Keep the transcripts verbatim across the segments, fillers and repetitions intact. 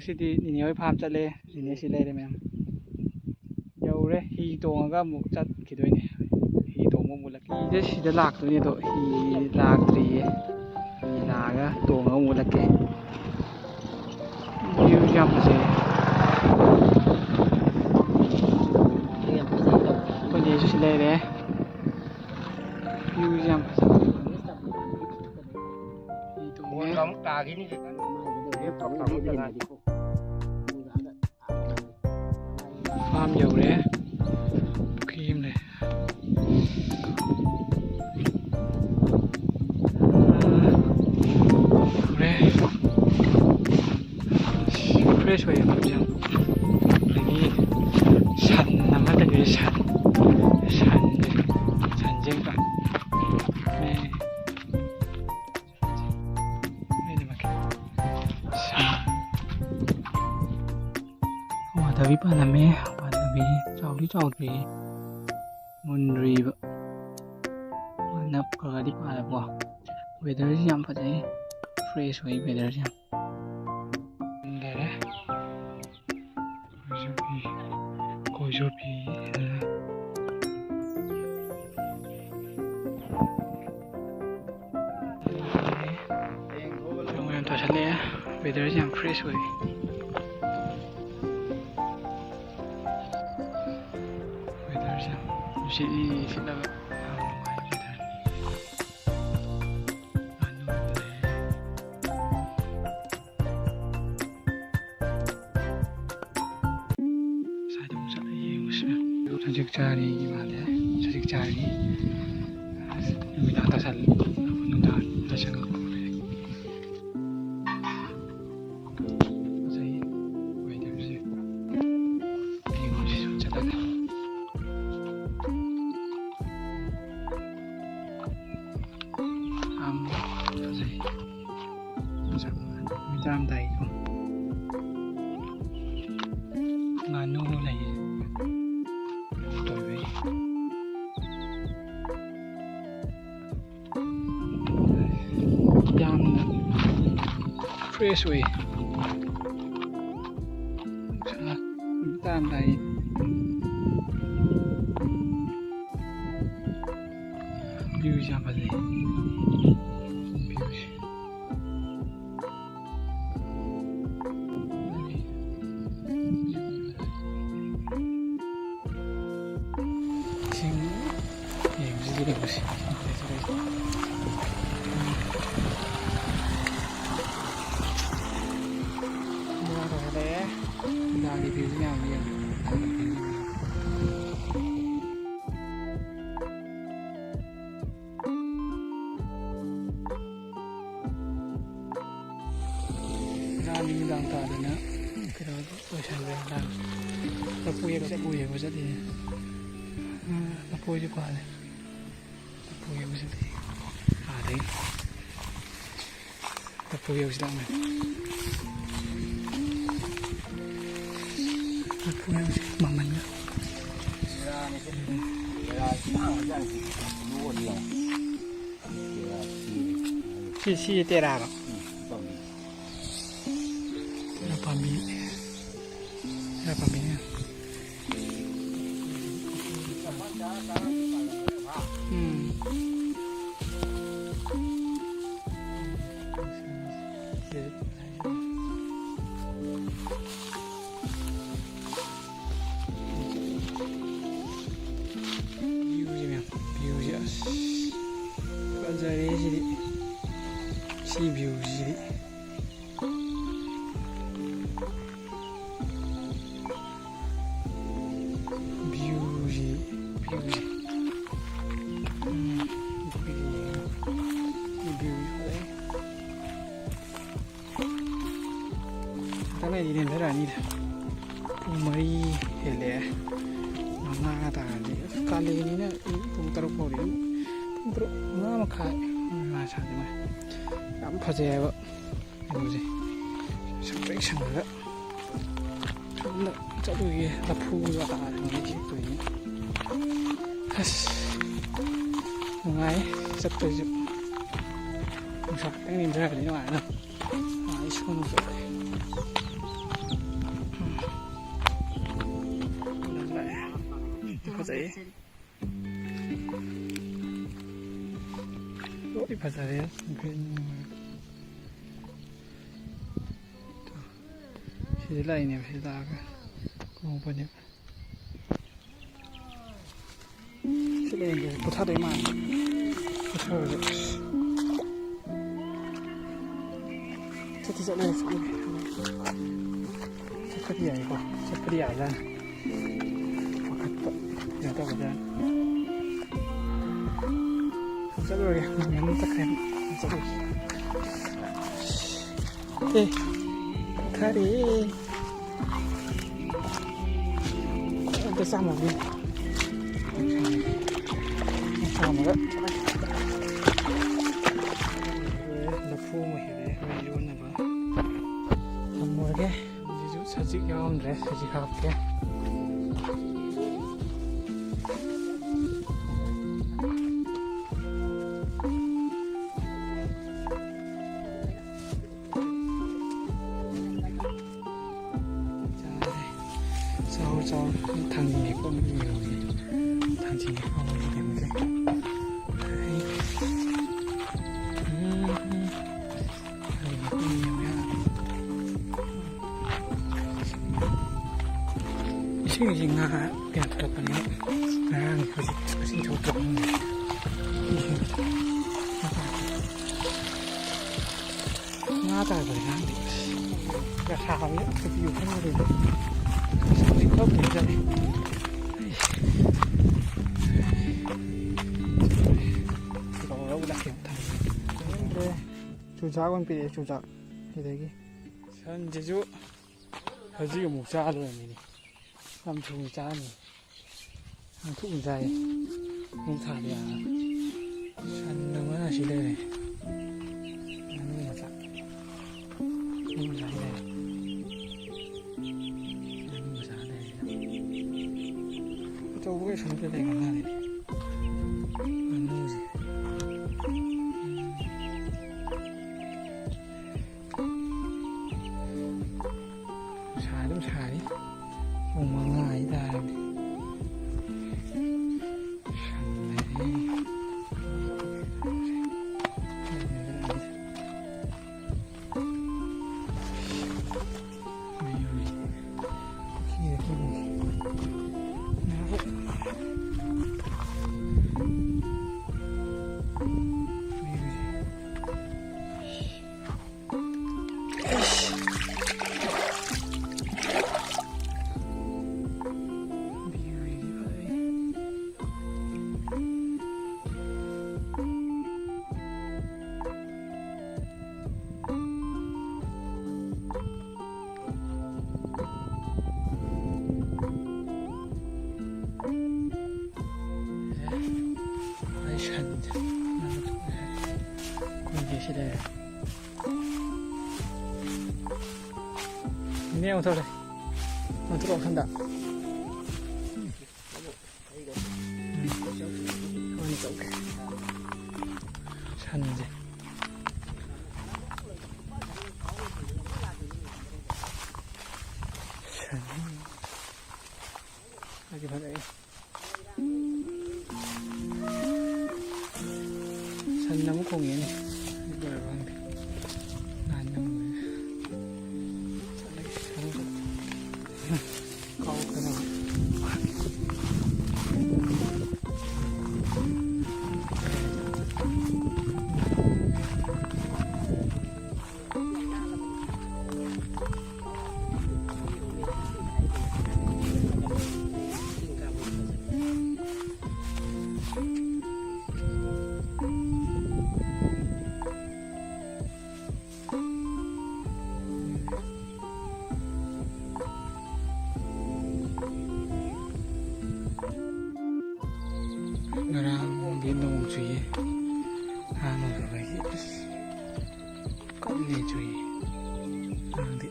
ꯁꯤꯗꯤ ꯅꯤꯅꯦ ꯍꯣꯏ ꯐꯥꯝ ꯆꯠꯂꯦ꯫ ꯅꯤꯅꯦ ꯁꯤ ꯂꯩꯔꯦ ꯃꯌꯥꯝ꯫ ꯌꯧꯔꯦ꯫ ꯍꯤ ꯇꯣꯡꯉꯒ ꯑꯃꯨꯛ ꯆꯠꯈꯤꯗꯣꯏꯅꯦ꯫ ꯍꯤ ꯇꯣꯡꯕ ꯑꯃꯨꯛ ꯎꯠꯂꯛꯀꯦ꯫ ꯍꯤꯁꯦ ꯁꯤꯗ ꯂꯥꯛꯇꯣꯏꯅꯦ, ꯑꯗꯣ ꯍꯤ ꯂꯥꯛꯇ꯭ꯔꯤꯌꯦ꯫ ꯍꯤ ꯂꯥꯛꯑꯒ ꯇꯣꯡꯉꯒ ꯑꯃꯨꯛ ꯎꯠꯂꯛꯀꯦ꯫ View ꯌꯥꯝ ꯐꯖꯩ꯫ ꯑꯩꯈꯣꯏ ꯅꯦꯁꯨ ꯁꯤ ꯂꯩꯔꯦ꯫ View ꯌꯥꯝ ꯐꯖꯩ꯫ ꯍꯤ ꯇꯣꯡꯉꯦ꯫ ꯐꯣꯟꯒ ꯑꯃꯨꯛ ꯇꯥꯈꯤꯅꯤ꯫ ꯐꯥꯝ ꯌꯧꯔꯦ꯫ ꯄꯨꯈ꯭ꯔꯤ ꯑꯃ ꯂꯩ꯫ ꯌꯧꯔꯦ꯫ Fresh ꯑꯣꯏꯌꯦ ꯃꯐꯝꯁꯦ ꯌꯥꯝ꯫ ꯑꯗꯒꯤ ꯁꯟ ꯑꯃ ꯂꯩꯔꯦ, ꯁꯟ꯫ ꯁꯟ, ꯁꯟꯁꯦ ꯑꯝꯇ꯫ ꯑꯦ꯫ ꯋꯥꯗꯕꯤ ꯄꯥꯜꯂꯝꯃꯦ꯫ ꯋꯥꯗꯕꯤ ꯆꯥꯎꯗꯤ ꯆꯥꯎꯗ꯭ꯔꯤ, ꯃꯨꯟꯗ꯭ꯔꯤꯕ꯫ ꯃꯥꯅ ꯈꯔꯗꯤ ꯄꯥꯜꯂꯕꯣ꯫ Weatherꯁꯤ ꯌꯥꯝ ꯐꯖꯩ, fresh ꯑꯣꯏ weatherꯁꯤ ꯌꯥꯝ꯫ ꯂꯩꯔꯦ꯫ ꯀꯣꯏꯁꯨ ꯐꯤ, ꯀꯣꯏꯁꯨ ꯐꯤ꯫ ꯅꯣꯡ ꯌꯥꯝ ꯇꯥꯁꯜꯂꯛꯑꯦ꯫ Weatherꯁꯤ ꯌꯥꯝ fresh ꯑꯣꯏ꯫ Weatherꯁꯤ ꯌꯥꯝ ꯅꯨꯡꯁꯤꯠ ꯁꯤꯠꯂꯒ ꯌꯥꯝ ꯅꯨꯡꯉꯥꯏ weather꯫ ꯉꯥꯅꯨ ꯂꯩ꯫ ꯁ꯭ꯋꯥꯏꯗ ꯑꯃꯨꯛ ꯆꯠꯂ ꯌꯦꯡꯉꯨꯁꯤ꯫ ꯁꯖꯤꯛ ꯆꯥꯔꯤ ꯃꯥꯜꯂꯦ꯫ ꯁꯖꯤꯛ ꯆꯥꯔꯤ꯫ ꯅꯨꯃꯤꯗꯥꯡ ꯇꯥꯁꯜ-, ꯅꯨꯡꯗꯥꯡ ꯇꯥꯁꯜꯂꯛꯄ꯫ ꯐꯖꯩ weatherꯁꯦ꯫ ꯌꯦꯡꯉꯨꯁꯤ ꯆꯠꯂꯒ꯫ ꯌꯥꯝ ꯐꯖꯩ꯫ ꯐꯖꯕ ꯅꯨꯃꯤꯠ ꯇꯥꯔꯝꯗꯥꯏꯒꯤꯀꯣ꯫ ꯉꯥꯅꯨ ꯂꯩꯌꯦ꯫ ꯇꯣꯏꯕꯩ꯫ ꯌꯥꯝꯅ fresh ꯑꯣꯏ꯫ ꯂꯥꯛꯏ꯫ ꯚ꯭ꯌꯨꯁꯦ ꯌꯥꯝ ꯐꯖꯩ꯫ ꯚ꯭ꯌꯨꯁꯦ꯫ ꯏꯁꯤꯡ ꯌꯦꯡꯕꯁꯤꯗꯤ ꯌꯦꯡꯕꯁꯤ꯫ ꯅꯨꯡꯗꯥꯡ ꯇꯥꯁꯜꯂꯛꯑꯦ꯫ ꯅꯨꯡꯗꯥꯡꯒꯤ ꯚ꯭ꯌꯨꯁꯤ ꯃꯌꯥꯝ ꯌꯦꯡꯉꯨ꯫ ꯅꯨꯡꯗꯥꯡꯒꯤ ꯚ꯭ꯌꯨꯁꯤ ꯃꯌꯥꯝ꯫ ꯉꯔꯥꯡ ꯅꯨꯃꯤꯗꯥꯡ ꯇꯥꯗꯅ ꯀꯩꯅꯣ ꯂꯣꯏꯁꯟꯈ꯭ꯔꯦ꯫ ꯉꯔꯥꯡ ꯂꯐꯨ ꯌꯦꯡ-, ꯂꯐꯨ ꯌꯦꯡꯕ ꯆꯠꯂꯤꯅꯦ꯫ ꯎꯝ, ꯂꯐꯣꯏꯁꯨ ꯄꯥꯜꯂꯦ꯫ ꯂꯐꯨ ꯌꯦꯡꯕ ꯆꯠꯂꯤ꯫ ꯑꯥꯗꯩ ꯂꯐꯨ ꯌꯦꯡꯕꯁꯤ ꯂꯥꯛꯅ꯫ ꯂꯐꯨ ꯌꯦꯡꯕꯁꯤ ꯃꯃꯟꯒ꯫ ꯁꯤ, ꯁꯤ ꯇꯦꯔꯥꯔꯣ? ꯇꯦꯔꯥ ꯄꯥꯝꯕꯤ꯫ ꯇꯦꯔꯥ ꯄꯥꯝꯕꯤꯅꯦ꯫ ꯎꯝ꯫ ꯚ꯭ꯌꯨꯁꯦ ꯃꯌꯥꯝ, ꯚ꯭ꯌꯨꯁꯦ ꯑꯁ ꯐꯖꯔꯦ ꯁꯤꯗꯤ꯫ ꯁꯤ ꯚ꯭ꯌꯨꯁꯤꯗꯤ꯫ ꯚ꯭ꯌꯨꯁꯤ, ꯚ꯭ꯌꯨꯁꯤ꯫ ꯎꯝ, ꯑꯩꯈꯣꯏꯒꯤ ꯚ꯭ꯌꯨꯁꯤ ꯐꯖꯩ꯫ ꯉꯥꯛꯇꯪ ꯂꯩꯔꯗꯤ ꯅꯦꯝꯊꯔꯛꯑꯅꯤꯗ꯫ ꯄꯨꯡ ꯃꯔꯤ ꯍꯦꯜꯂꯛꯑꯦ꯫ ꯃꯉꯥ ꯇꯥꯔꯗꯤ꯫ ꯑꯁ, ꯀꯥꯂꯦꯟꯅꯤꯅ ꯄꯨꯡ ꯇꯔꯨꯛ ꯐꯥꯎꯗꯤ ꯑꯗꯨꯝ, ꯄꯨꯡ ꯇꯔꯨꯛ, ꯃꯉꯥ ꯃꯈꯥꯏ, ꯃꯉꯥ ꯁꯥꯟꯅ ꯅꯨꯡꯉꯥꯏ꯫ ꯌꯥꯝ ꯐꯖꯩ ꯍꯥꯏꯕ꯫ ꯀꯩꯅꯣꯁꯦ ꯁꯪꯇ꯭ꯔꯤꯛ ꯁꯪꯉꯒ ꯁꯣꯝꯗ ꯆꯠꯂꯨꯒꯦ꯫ ꯂꯐꯨꯒ ꯍꯥꯔꯒ ꯍꯦꯛꯇꯣꯏꯅꯦ꯫ ꯑꯁ, ꯅꯨꯡꯉꯥꯏ ꯆꯠꯄꯁꯨ꯫ ꯅꯨꯡꯁꯥ ꯈꯤꯇꯪ ꯅꯦꯝꯊꯔꯗꯤ ꯅꯨꯡꯉꯥꯏꯅ꯫ ꯑꯥ, ꯁ꯭ꯀꯨꯜ ꯆꯠꯂꯦ꯫ ꯐꯖꯩ꯫ ꯂꯣꯏ ꯐꯖꯔꯦ꯫ ꯁꯤꯗ ꯂꯥꯛꯏꯅꯦꯕ, ꯁꯤꯗ ꯂꯥꯛꯑꯒ ꯀꯣꯡꯕꯅꯦꯕ꯫ ꯁꯤ ꯂꯩꯔꯝꯗ꯭ꯔꯗꯤ ꯄꯨꯊꯗꯣꯏ ꯃꯥꯜꯂꯦ꯫ ꯄꯨꯊꯔꯁꯨ꯫ ꯆꯠꯇꯤ ꯆꯠꯂꯦ, ꯆꯠꯂꯦ꯫ ꯆꯠꯄꯗꯤ ꯌꯥꯏꯀꯣ? ꯆꯠꯄꯗꯤ ꯌꯥꯕꯖꯥꯠꯅꯤ꯫ ꯄꯥꯈꯠꯄ ꯀꯩꯅꯣ ꯇꯧꯕꯖꯥꯠꯅꯤ꯫ ꯆꯠꯂꯨꯔꯒꯦ꯫ ꯃꯃꯥꯟ ꯆꯠꯈ꯭ꯔꯦ꯫ ꯆꯠꯂꯨꯔꯒꯦ꯫ ꯑꯦ, ꯈꯔꯦ꯫ ꯑꯝꯇ ꯆꯥꯝꯃꯒꯦ꯫ ꯆꯥꯝꯃꯒ꯫ ꯂꯐꯨ ꯑꯃ ꯍꯦꯛꯑꯦ, ꯍꯣꯔꯦꯟ ꯏꯔꯣꯟꯅꯕ꯫ ꯊꯝꯃꯨꯔꯒꯦ꯫ ꯍꯧꯖꯤꯛꯁꯨ ꯁꯖꯤꯛ ꯌꯥꯎꯔꯝꯗ꯭ꯔꯦ, ꯁꯖꯤꯛ ꯍꯥꯞꯀꯦ꯫ ꯆꯥꯔꯦ꯫ ꯆꯥꯎ, ꯆꯥꯎ꯫ ꯊꯥꯡꯖꯤꯡ ꯍꯦꯛꯄ ꯑꯃ ꯌꯦꯡꯉꯨꯁꯦ꯫ ꯊꯥꯡꯖꯤꯡ ꯍꯦꯛꯄ ꯑꯃ ꯌꯦꯡꯉꯨꯁꯦ꯫ ꯎꯝ, ꯎꯝ꯫ ꯊꯥꯡꯖꯤꯡ ꯍꯦꯛꯄ ꯑꯃ ꯌꯦꯡꯉꯨ ꯌꯥꯔꯦ꯫ ꯏꯁꯤꯡꯁꯤ ꯉꯥ ꯀꯩꯅꯣ ꯊꯣꯛꯂꯛꯄꯅꯦꯕ꯫ ꯉꯔꯥꯡ ꯍꯧꯖꯤꯛ ꯉꯁꯤ ꯊꯣꯛꯇ꯭ꯔꯕ ꯈꯪꯗꯦ꯫ ꯏꯁꯤꯡ꯫ ꯉꯥ ꯇꯥꯔꯛꯄꯗ ꯉꯥꯡꯗꯦ꯫ ꯌꯥ ꯁꯥꯕꯅꯤ꯫ ꯈꯨꯠꯄꯤꯌꯨ ꯈꯪꯗꯦ꯫ ꯁꯥꯕꯅꯤ ꯈꯔ ꯀꯨꯏꯅ ꯆꯠꯂꯤ꯫ ꯂꯧ ꯂꯥꯛꯀꯦ ꯃꯊꯪꯗꯤ꯫ ꯆꯨꯖꯥꯛ ꯑꯣꯏꯅ ꯄꯤꯔꯛꯑꯦ, ꯆꯨꯖꯥꯛ꯫ ꯁꯤꯗꯒꯤ꯫ ꯁꯟꯁꯤꯁꯨ ꯍꯧꯖꯤꯛ ꯑꯃꯨꯛ ꯆꯥꯗꯣꯔꯝꯃꯤꯅꯤ꯫ ꯌꯥꯝ ꯊꯨꯅ ꯆꯥꯔꯅꯤ꯫ ꯌꯥꯝ ꯊꯨꯅ ꯆꯥꯏ꯫ ꯃꯩ ꯊꯥꯕ ꯌꯥꯔ꯫ ꯁꯟ ꯑꯃꯅ ꯁꯤ ꯂꯩꯔꯦ꯫ ꯉꯥꯅꯨ ꯃꯆꯥ꯫ ꯉꯥꯅꯨ ꯃꯆꯥ ꯁꯤ ꯂꯩꯔꯦ꯫ ꯉꯥꯅꯨ ꯃꯆꯥ ꯂꯩꯔꯦ꯫ ꯑꯆꯧꯕ ꯀꯩꯁꯨ ꯅꯠꯇꯦ, ꯂꯩ ꯃꯉꯥꯅꯤ꯫ ꯉꯥꯅꯨꯁꯦ꯫ ꯁꯥ ꯑꯗꯨꯝ ꯁꯥꯔꯤ꯫ ꯄꯨꯡ ꯃꯉꯥ ꯍꯥꯏꯇꯥꯔꯗꯤ꯫ ꯏꯅꯦ ꯑꯣꯟꯊꯣꯔꯛꯑꯦ꯫ ꯑꯣꯟꯊꯣꯔꯛꯑꯣ ꯁꯣꯝꯗ꯫ ꯎꯝ꯫ ꯁꯟꯁꯦ꯫ ꯁꯟ꯫ ꯐꯗꯤ ꯐꯖꯩ꯫ ꯁꯟ ꯑꯃ ꯈꯣꯡꯉꯦꯅꯦ꯫ ꯂꯣꯏꯔꯕ ꯈꯪꯗꯦ꯫ ꯅꯍꯥꯟ ꯅꯝꯕꯅꯦ꯫ ꯆꯠꯂꯒꯦ꯫ ꯀꯥꯎꯈ꯭ꯔꯦ꯫ ꯉꯔꯥꯡꯗꯤ ꯅꯣꯡ ꯆꯨꯏꯌꯦ꯫ ꯉꯔꯥꯡ ꯅꯣꯡ ꯆꯨꯕꯒꯤ ꯑꯁ ꯀꯟꯅ ꯆꯨꯏꯌꯦ꯫ ꯉꯔꯥꯡꯗꯤ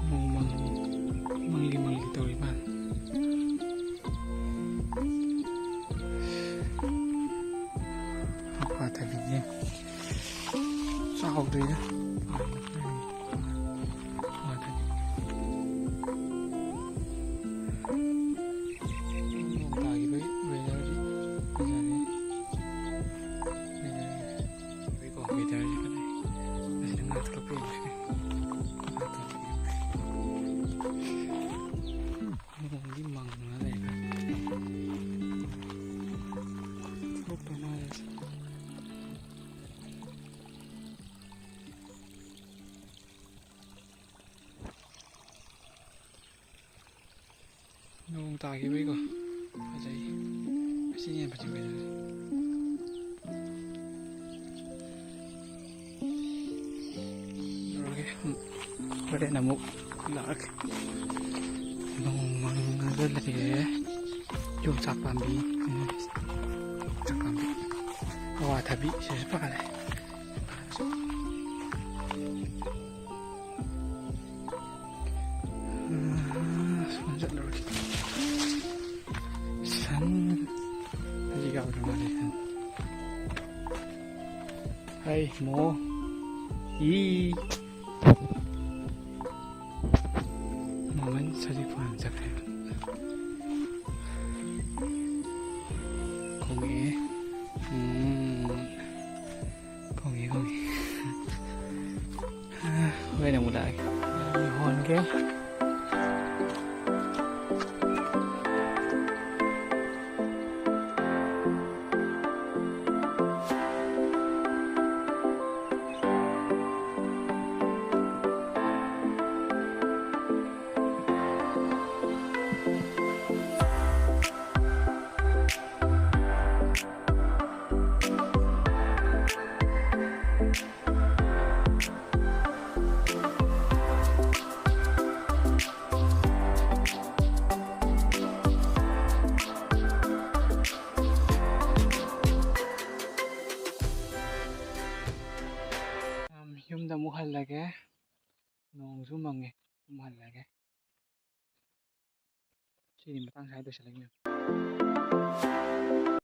ꯅꯣꯡ ꯃꯪ-, ꯃꯪꯂꯤ ꯃꯪꯂꯤ ꯇꯧꯔꯤ ꯃꯥꯜꯂꯦ꯫ ꯃꯄꯥ ꯊꯕꯤꯁꯦ ꯆꯥꯎꯗ꯭ꯔꯤꯗ꯫ ꯃꯄꯥ ꯊꯕꯤ꯫ ꯅꯣꯡ ꯇꯥꯈꯤꯕꯒꯤ ꯋꯦꯗꯔꯗꯤ ꯐꯖꯔꯦ꯫ ꯋꯦꯗꯔꯁꯦ꯫ ꯋꯦꯗꯔꯁꯦ ꯐꯖꯩ꯫ ꯑꯁꯤꯗ ꯉꯥ ꯊꯣꯛꯂꯛꯄ ꯌꯦꯡꯁꯤꯅꯦ꯫ ꯉꯥ ꯊꯣꯛꯂꯛꯄ ꯌꯦꯡꯁꯤꯅꯦ꯫ ꯅꯣꯡꯗꯤ ꯃꯪꯉ ꯂꯩꯔꯦ꯫ ꯊꯣꯛꯇꯧ ꯃꯥꯜꯂꯦ ꯑꯁꯤ꯫ ꯅꯣꯡ ꯇꯥꯈꯤꯕꯩꯀꯣ꯫ ꯐꯖꯩ꯫ ꯑꯁꯤꯅ ꯍꯦꯟꯅ ꯐꯖꯩ ꯋꯦꯗꯔꯁꯦ꯫ ꯌꯧꯔꯒꯦ꯫ ꯍꯣꯔꯦꯟ ꯑꯃꯨꯛ ꯂꯥꯛꯑꯒꯦ꯫ ꯅꯣꯡ ꯃꯪꯉꯒ ꯂꯩꯔꯦ꯫ ꯌꯣꯡꯆꯥꯛ ꯄꯥꯝꯕꯤ꯫ ꯎꯝ꯫ ꯌꯣꯡꯆꯥꯛ ꯄꯥꯝꯕꯤ꯫ ꯑꯋꯥꯊꯕꯤ ꯁꯤꯁꯨ ꯄꯥꯜꯂꯦ꯫ ꯑꯥ, ꯁꯣꯝ ꯆꯠꯂꯨꯔꯁꯤ꯫ ꯁꯟ ꯍꯧꯖꯤꯛ ꯌꯥꯎꯗ꯭ꯔ ꯃꯥꯜꯂꯦ, ꯁꯟ꯫ ꯍꯩ, ꯃꯣ꯫ ꯏ꯫ ꯃꯃꯟ ꯁꯖꯤꯛ ꯐꯥꯟ ꯆꯠꯈ꯭ꯔꯦ꯫ ꯈꯣꯡꯉꯛꯑꯦ꯫ ꯎꯝ꯫ ꯈꯣꯡꯉꯤ, ꯈꯣꯡꯉꯤ꯫ ꯍꯣꯔꯦꯟ ꯑꯃꯨꯛ ꯂꯥꯛꯑꯒꯦ꯫ ꯑꯩ ꯍꯣꯟꯒꯦ꯫ ꯌꯨꯝꯗ ꯑꯃꯨꯛ ꯍꯜꯂꯒꯦ꯫ ꯅꯣꯡꯁꯨ ꯃꯪꯉꯦ꯫ ꯑꯃꯨꯛ ꯍꯜꯂꯒꯦ꯫ ꯁꯤꯗꯤ ꯃꯇꯥꯡ ꯁ꯭ꯋꯥꯏꯗ ꯂꯣꯏꯁꯤꯜꯂꯒꯦ꯫